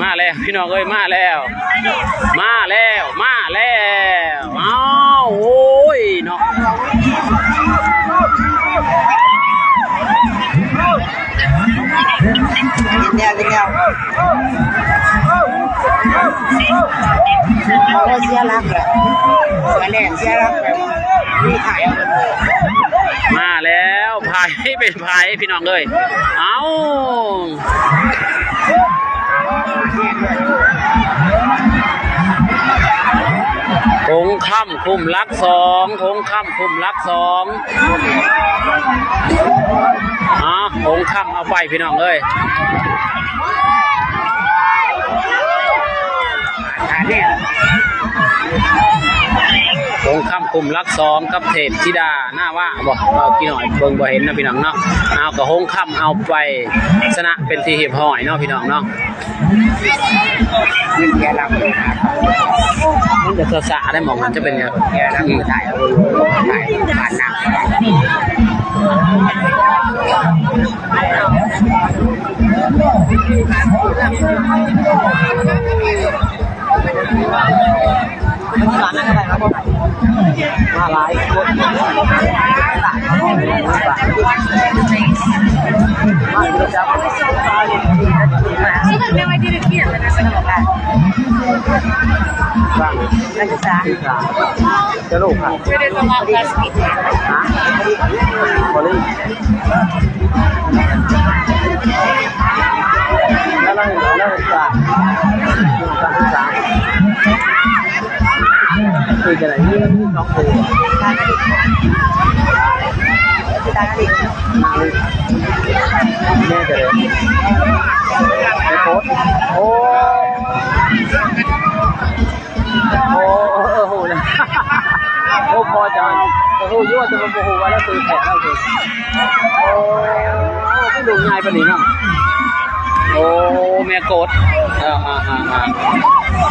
ມາແລ້ວພີ່ນ້ອງເອີຍ ມາແລ້ວ ມາແລ້ວ ມາແລ້ວ. ອ້າວ ໂອ້ຍເນາະ ເປັນແນວ ເປັນແນວ ໂອ້ຍ ເສຍຫຼັກແລ້ວ ເສຍແລ້ວ ເສຍຫຼັກແລ້ວ ມີໃຜ ມາແລ້ວ ໃຜເປັນໃຜພີ່ນ້ອງເອີຍ ເອົ້າ. ຄົງຄຳຄຸ້ມຫຼັກສອງ ຄົງຄຳຄຸ້ມຫຼັກສອງ ອ່າ ຄົງຄຳເອົາໄປພີ່ນ້ອງເອີຍ ຄົງຄຳຄຸ້ມຫຼັກສອງກັບເທບທິດານາວະບໍ ເວົ້າພີ່ນ້ອງເບິ່ງບໍ່ເຫັນເນາະພີ່ນ້ອງເນາະ ເອົາ ກໍຄົງຄຳເອົາໄປຊະນະເປັນທີ່ຮຽບຮ້ອຍເນາະພີ່ນ້ອງເນາະ. ມັນຈະຊາໆ ໄດ້ໝ່ອງມັນຈະເປັນຫຍັງ ອືມ ມັນຂາດນັ້ນກໍໄດ້ເນາະ ມາຫຼາຍຄົນ ນັກສຶກສາ ຈະລູກ ຮະ ບໍລິ ແລ້ວ ແລ້ວ ແລ້ວ ການສຶກສາ ຄືຈະໄດ້ມີເງິນມີສອງໂຕ ແມ່ຈະໄດ້ ໄດ້ໂພສ ໂອ້ ໂອ້ ເອີ ຮູ້ແລ້ວ ໂອ້ ພໍຈະ ເອີ ຮູ້ຢູ່ ແຕ່ວ່າບໍ່ຮູ້ວ່າລາວຊື່ແທ້ລາວຄື ໂອ້ ຄືດູງ່າຍປານນີ້ເນາະ ໂອ້ ແມ່ກົດ ເອີ ອ່າໆ